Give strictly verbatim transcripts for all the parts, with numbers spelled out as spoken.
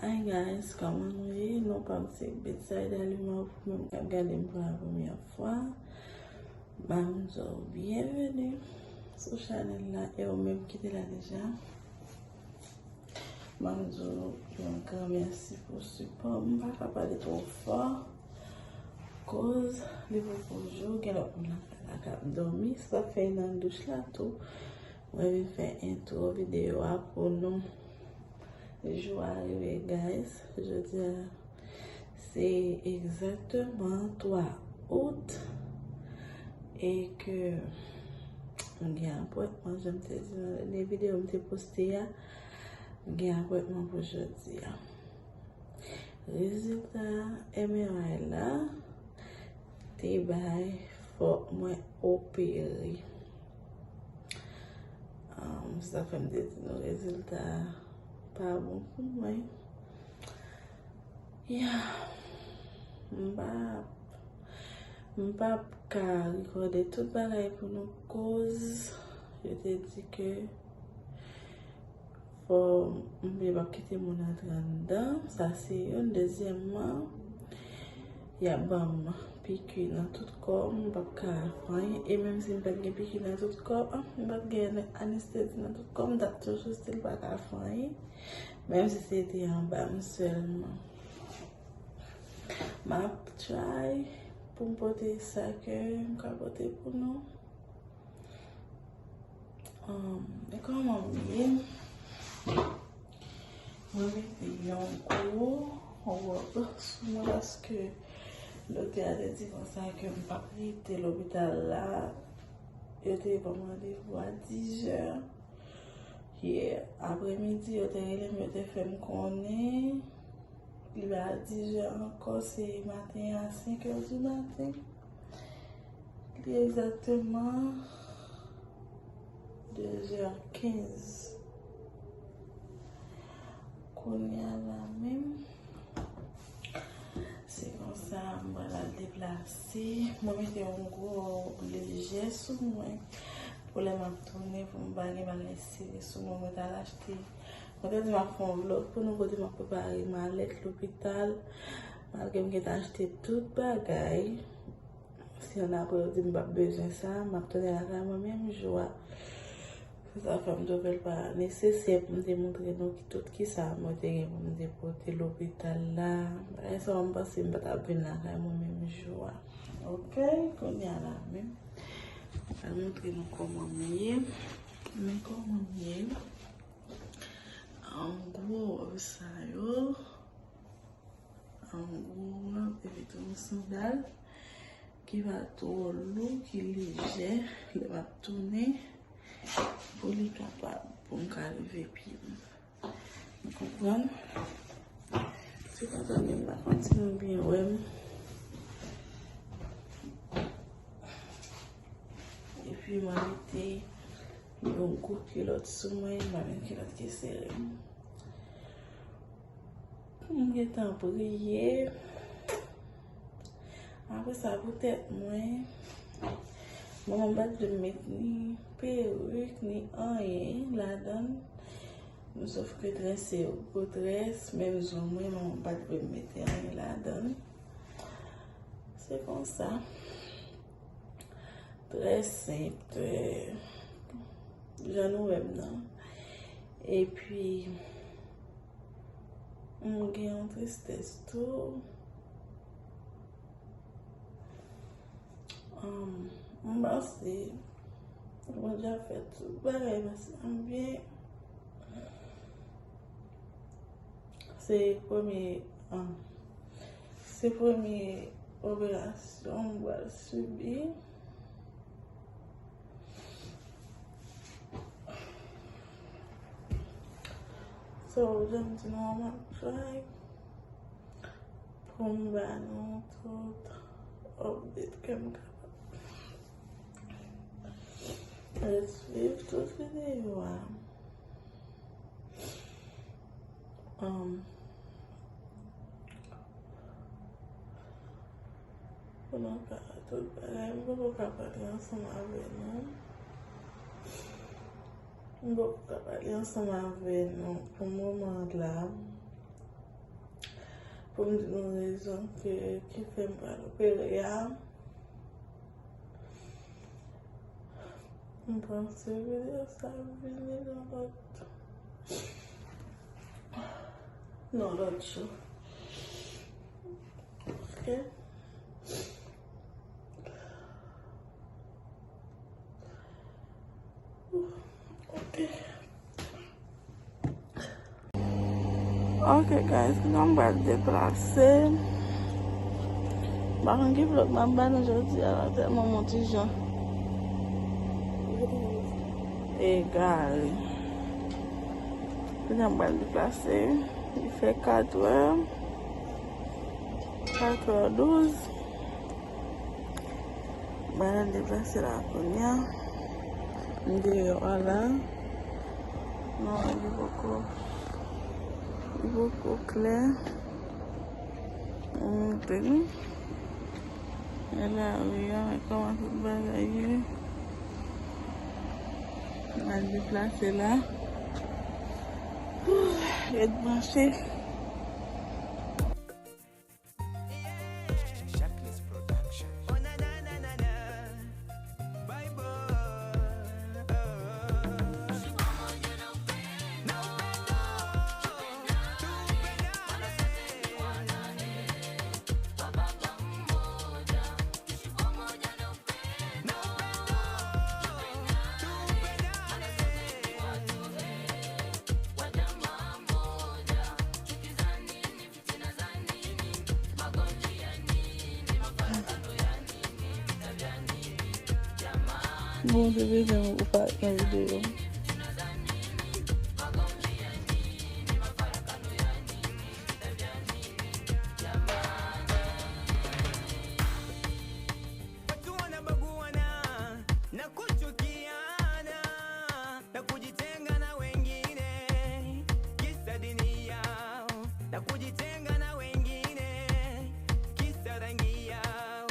Hi guys, kòman nou ye? Non pa m se Betsaida Lima, pou menm k ap gade m pou la premyè fwa. Ban m di w byenveni sou chanèl la, e ou menm ki te la deja. Ban m di w yon gran mèsi pou sipò. M pa ka pale twò fò, koz li poko jou, gen lòt moun lakay la k ap dòmi, sa fè nan douch la tou. Mwen vin fè entwo videyo a pou nou. Jou a rive, guys. Jodi a, se egzakteman twa out. E ke m gen apwentman, jan m te di nan dènye videyo m te poste a, m gen apwentman pou jodi a. Rezilta M R I la te bay fòk mwen opere. Um, sa fè m te di nou rezilta a pa bon pou mwen. Ya, m pa, m p ap ka rekòde tout bagay pou nou koz yo te di ke fò m, m p ap kite moun antre anndan. Sa se youn. Dezyèmman, y ap ban m piki nan tout kò m, m p ap ka fè anyen. E menm si m pa t gen piki nan tout kò m, m pa t gen anestezi nan tout kò m, m t ap toujou still pa ka fè anyen. Menm si se te anba m sèlman. M ap try pou m pote sa ke m ka pote pou nou. Um, e kòman m ye? Mwen mete yon gwo wòb sou mwen paske doktè a te di konsa ke m p ap rete lopital la. Yo te ban m randevou a dizè yè apremidi. Yo te rele m, yo te fè m konnen li a dizè ankò, se maten a senkè di maten. Li egzakteman dezè kenz. Kounye a la menm, se konsa m pral al deplase. Mwen mete yon gwo wòb lejè sou mwen pou lè m ap tounen, pou m pa gen bagay sere sou mwen. Mwen t al achte, mwen te di m ap fè yon vlog pou nou kote m ap prepare malèt lopital. Malgre m gentan achte tout bagay. Si annapre yo di m p ap bezwen sa, m ap tounen lakay mwen menm jou a. Se sa fè m twouve l pa nesesè pou m te montre nou ki tout kisa mwen te gen pou m te pote lopital la. Bagay sa yo m panse m pa t ap vin lakay mwen menm jou a. Oke, kounye a la menm. M pral montre nou kòman m ye. Men kòman m ye. An gwo, sa yo. An gwo, epi tou yon sandal ki pa twò lou, ki lejè, lè m ap tounen, pou li kapab, pou m ka leve pye m. Ou konprann? Si w pa tande m la, kontinye byen wè m. Epi, mwen mete yon gwo kilòt sou mwen, mwen mete kilòt ki sere m. M gentan priye. Apre sa, pou tèt mwen, manman m pa t vle m met ni perik, ni anyen ladan l. Sof ke très se yon gwo très, menm zong mwen, manman m pa t vle m mete anyen ladan l. Se konsa. Trè senp, trè jan nou wè m nan. Epi, m gen yon tristès tou. Anm, m panse Bondye ap fè tout bagay pase nan byen. Se premye, ah, se premye operasyon m pral sibi. So, jan m di nou an, m ap try pou m ba nou tout update ke m kapab. Ret swiv tout videyo a. Um, pou nou ka, tout bagay, m poko ka pale ansanm avè nou. M poko ka pale ansanm avè nou pou moman la. pou m di nou rezon ke, ki fè m pral opere a. M panse videyo sa ap vini nan lòt, nan lòt jou. Ok. Ok. Ok, guys, kounye a m pral deplase. M pa konn ki vlòg m ap ba nou jodi a la, tèlman m on ti jan egare. Kounye a m pral deplase. Li fè kat è, kat è douz. Mwen deplase la kounye a. M deyò a la. Non, li poko, li poko klè. Mwen montre nou. E lari a, e kòman tout bagay ye. Mwen deplase la. Ret branche. Jacqueline Production. Bon, se bezwen ou pa nan videyo. Watu wanabaguana na kuchukiana na kujitenga na wengine, kisa dini yao, na kujitenga na wengine, kisa rangi yao.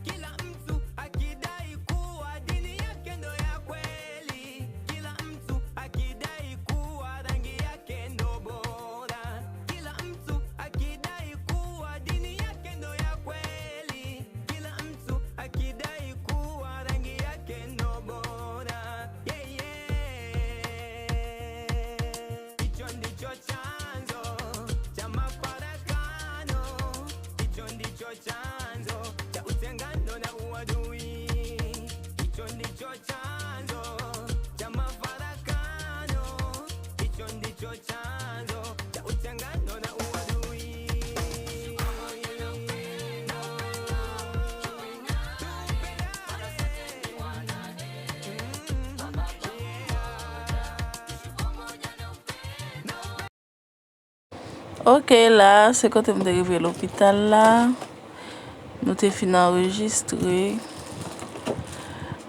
Kila mtu akidai kuwa dini yake ndo ya kweli, kila mtu akidai kuwa rangi yake ndo bora, kila mtu akidai kuwa dini yake ndo ya kweli, kila mtu akidai kuwa rangi yake ndo bora. Yeah, yeah. Hicho ndicho chanzo cha mafarakano, hicho ndicho chanzo cha utengano na uadui, hicho ndicho chanzo cha mafarakano, hicho ndicho chanzo cha utengano na uadui. Ok, la, se kote m te rive lopital la. Nou te fin anrejistre.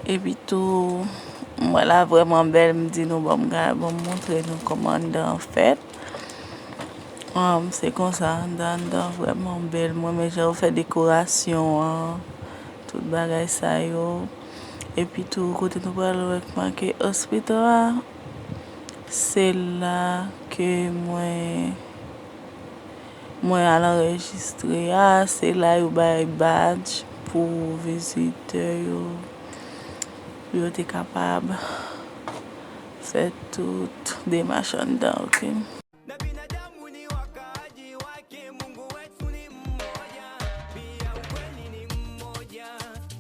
Epi tou, m wè la vrèman bèl, m di nou, ban m ga-, ban m montre nou kòman anndan an fèt. Ahn, se konsa, anndan, anndan vrèman bèl. Mwen renmen jan yo fè dekorasyon an, tout bagay sa yo. Epi tou, kote nou pral wè k make hospital a, se la ke mwen, mwen al anrejistre a, se la yo bay badge pou vizitè yo, pou yo te kapab fè tout demach anndan, ok? Na binadamu ni wakaaji wake, Mungu wetu ni mmoja, pia ukweli ni mmoja,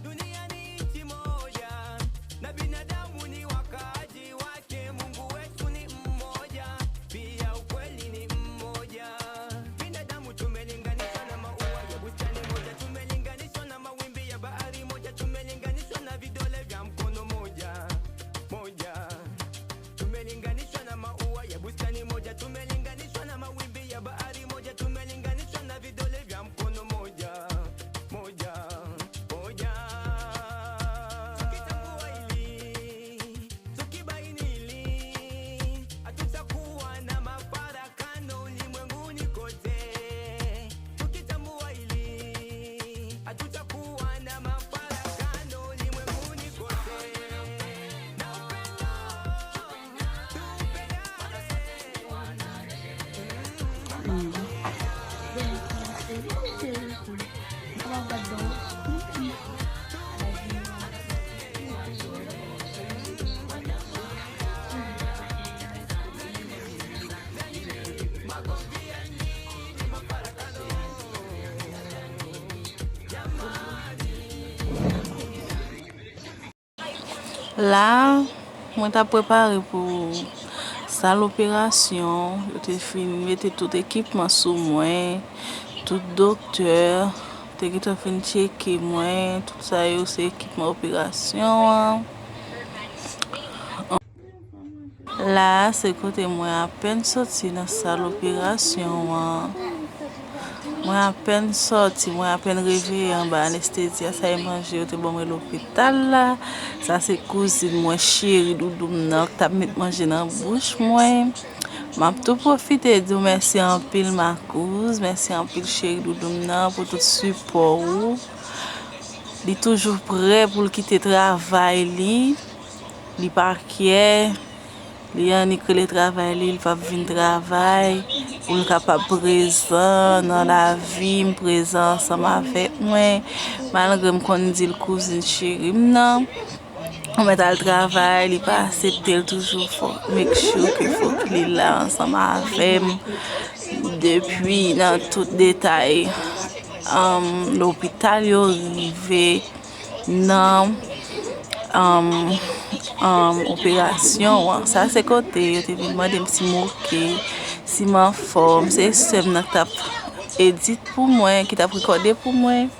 dunia ni nchi moja. Na binadamu ni wakaaji wake, Mungu wetu ni mmoja, pia ukweli ni mmoja. Binadamu tumelinganishwa na maua ya bustani moja, tumelinganishwa na mawimbi ya bahari moja, tumelinganishwa na vidole vya mkono moja, moja. Tumelinganishwa na maua ya bustani moja, tumelinganishwa na mawimbi ya bahari moja, tumelinganishwa na vidole vya mkono moja, moja, moja. Tukitambua hili, tukibaini hili, hatutakuwa na mafarakano ulimwenguni kote. Tukitambua hili, hatutakuwa na mafarakano ulimwenguni kote. Na upendo, tupendane. La, mwen t ap prepare pou sal operasyon. Yo te fin mete tout ekipman sou mwen, tout doktè te gentan fin tcheke mwen, tout sa yo se ekipman operasyon an. La a se kote mwen apèn soti nan sal operasyon an. Mwen apèn soti, mwen apèn reveye anba anestezi a. Sa e manje yo te ban mwen lopital la. Sa se kouzin mwen cheri doudou m nan k t ap met manje nan bouch mwen. M ap tou pwofite di w mèsi anpil Makouz, mèsi anpil cheri doudou m nan pou tout sipò ou. Li toujou prè pou l kite travay li. Li pa kyè, li annik rele travay li, li p ap vin travay, pou l kapab prezan nan lavi m, prezan ansanm avèk mwen, malgre m konn di l kouzin cheri m nan. Mwen mèt al travay, li pa aksepte, l toujou fòk make sure ke fòk li la ansanm avè m, depi nan tout detay, um, lopital yo rive nan, um, um, operasyon an. Sa se kote yo te vin mande m si m oke, si m anfòm. Se sè m nan k t ap edit pou mwen, ki t ap rekòde pou mwen.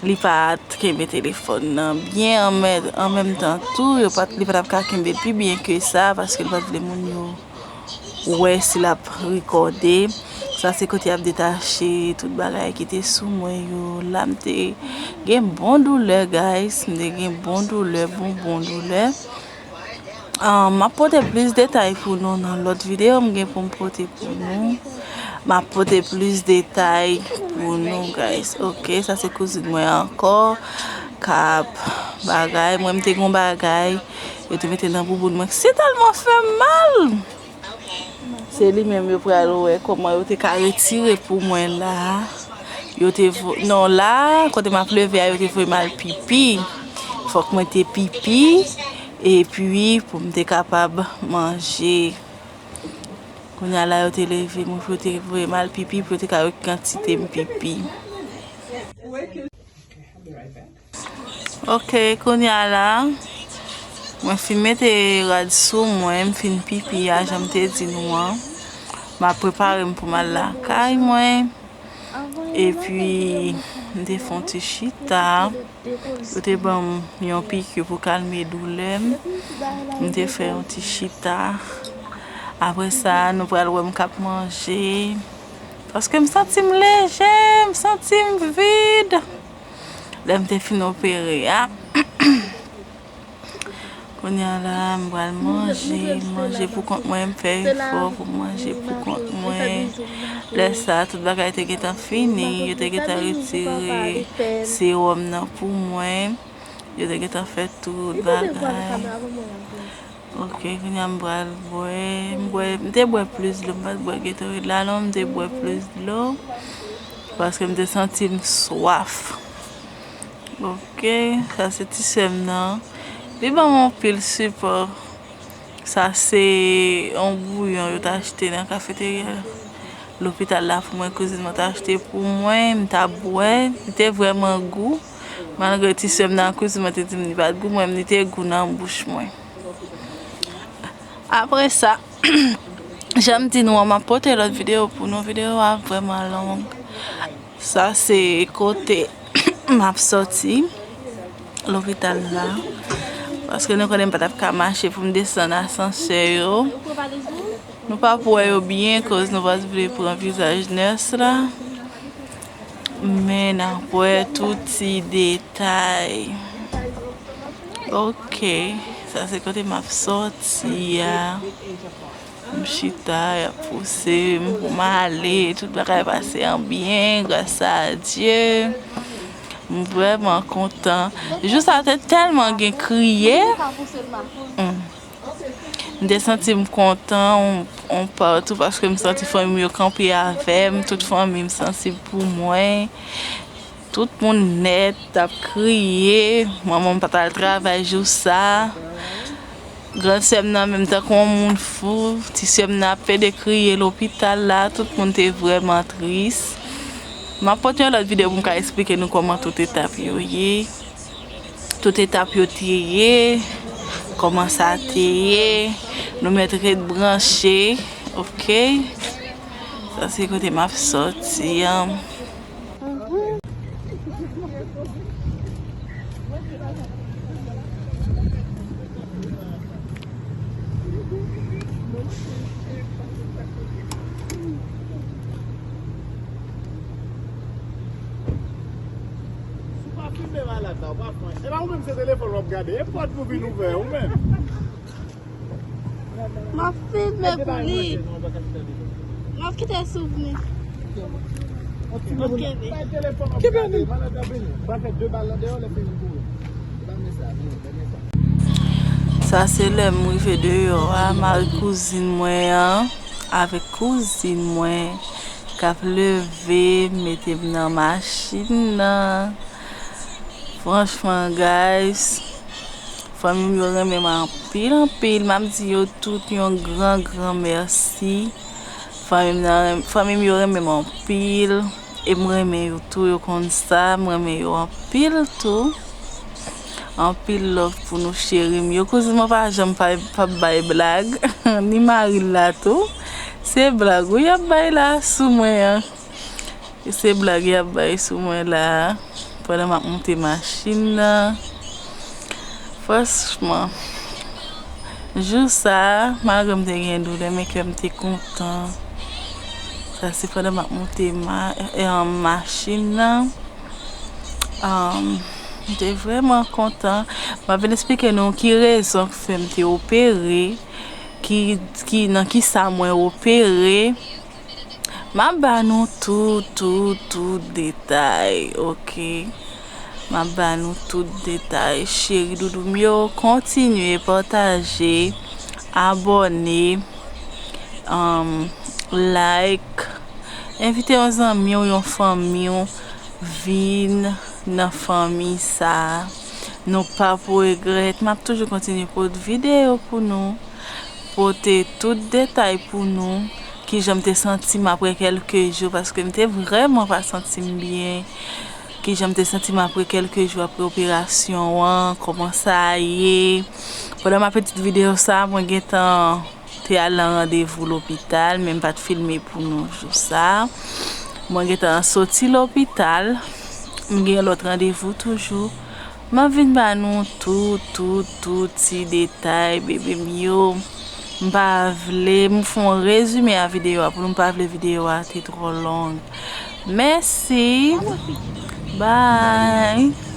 Li pa t kenbe telefòn nan byen, an mè-, an menm tan tou, yo pa t, li pa t ap ka kenbe l pi byen ke sa, paske li pa t vle moun yo wè si l ap rekòde. Sa se kote y ap detache tout bagay ki te sou mwen yo. La, m te gen bon doulè, guys. M te gen bon doulè, bon, bon doulè. Ah, m ap pote plis detay pou nou nan lòt videyo m gen pou m pote pou nou. M ap pote plis detay pou nou, guys. Ok, sa se kouzin mwen ankò k ap bagay. Mwen, m te gon bagay yo te mete nan bouboun mwen. Si tèlman fè m mal! Se li menm yo pral wè kòman yo te ka retire pou mwen la. Yo te vo-, non, la, kote m ap leve a, yo te voye m al pipi. Fòk mwen te pipi, epi pou m te kapab manje. Kounye a la, yo te leve m, pou yo te voye m al pipi, pou yo te ka wè kantite m pipi. Ok, kounye a la, mwen fin mete rad sou mwen, m fin pipi a, jan m te di nou an. M ap prepare m pou m al lakay mwen. Epi, m te fè yon ti chita. Yo te ban m yon piki pou kalme doulè m. M te fè yon ti chita. Apre sa, nou pral wè m k ap manje. Paske m santi m leje, m santi m vid. Lè m te fin opere a, kounye a la, m pral manje, m manje pou kont mwen, m fè efò pou m manje pou kont mwen. Lè sa, tout bagay te gentan fini, yo te gentan retire sewòm nan pou mwen. Yo te gentan fè tout bagay. Ok, kounye a m pral bwè. M bwè, m te bwè plis dlo, m pa t bwè Gatorade la non, m te bwè plis dlo. Paske m te santi m swaf. Ok, sa se ti sè m nan. Li ban m anpil sipò. Sa se yon bouyon yo t achte nan kafeterya lopital la pou mwen, kouzin mwen t achte pou mwen, m t ap bwè. Li te vrèman gou. Malgre ti sè m nan kouzin mwen te di m li pa t gou, mwen, li te gou nan bouch mwen. Apre sa, jan m di nou an, m ap pote lòt videyo pou nou. Videyo a vrèman long. Sa se kote m ap sòti lopital la. Paske nou konnen m pa t ap ka mache pou m desann asansè yo. Nou p ap wè yo byen, koz nou pa t vle pran vizaj nès la. Men n ap wè tout ti detay. Ok, sa se kote m ap sòti a. M chita, y ap pouse m pou m ale. Tout bagay pase an byen, gras a Dye. M vrèman kontan. Jou sa te tèlman gen kriye. Hmm. M te santi m kontan, on, on patou, paske m santi fanmi m yo kanpe avè m, tout fanmi m sansib pou mwen. Tout moun nèt t ap kriye, manman m pa t al travay jou sa. Grann sè m nan menm tankou yon moun fou, ti sè m nan ap pede kriye lopital la, tout moun te vrèman tris. M ap pote yon lòt videyo pou m ka eksplike nou kòman tout etap yo ye. Tout etap yo te ye. Kòman sa te ye? Nou mèt ret branche, oke? Sa se kote m ap sòti an. Si w pa filme malad la, w pa pran. E pa ou menm se telefòn w ap gade, e pòt pou vin ouvè ou menm. M ap filme pou li. M ap kite souvni. M ap kenbe. Sa se lè m rive deyò a, mari kouzin mwen an avèk kouzin mwen k ap leve mete m nan machin nan. Franchman, guys, fanmi m yo renmen m anpil, anpil. M ap di yo tout yon gran, gran mèsi. Fanmi m nan, fanmi m yo renmen m anpil. E m renmen yo tou, yo konn sa. M renmen yo anpil tou. Anpil love pou nou, cheri m yo. Kouzin mwen pa janm pa, pa bay blag. Ni mari l la tou. Se blag, wi, y ap bay la sou mwen an. Se blag y ap bay sou mwen la a, pandan m ap moute machin nan. Franchman, jou sa a, malgre m te gen doulè, men kè m te kontan. Sa se pandan m ap moute ma, e, e, machin nan. Um, m te vrèman kontan. M ap vin eksplike nou ki rezon k fè m te opere, ki, ki, nan ki sa mwen opere. M ap ba nou tout, tout, tout detay, oke? M ap ba nou tout detay. Cheri doudou m yo, kontinye pataje, abòne, um, like, envite yon zanmi w, yon fanmi w, vin nan fanmi sa a. Nou p ap regrèt. M ap toujou kontinye pote videyo pou nou, pote tout detay pou nou, kijan m te santi m apre kèlke jou, paske m te vrèman pa santi m byen. Kijan m te santi m apre kèlke jou apre operasyon an, kòman sa ye. Pandan m ap edit videyo sa a, mwen gentan te al nan randevou lopital, men m pa t filme pou nou jou sa a. Mwen gentan soti lopital, m gen lòt randevou toujou. M ap vin ba nou tout, tout, tout ti detay, bebe m yo. M pa vle, m fè yon rezime a videyo a pou nou, m pa vle videyo a te twò long. Mèsi. Bye.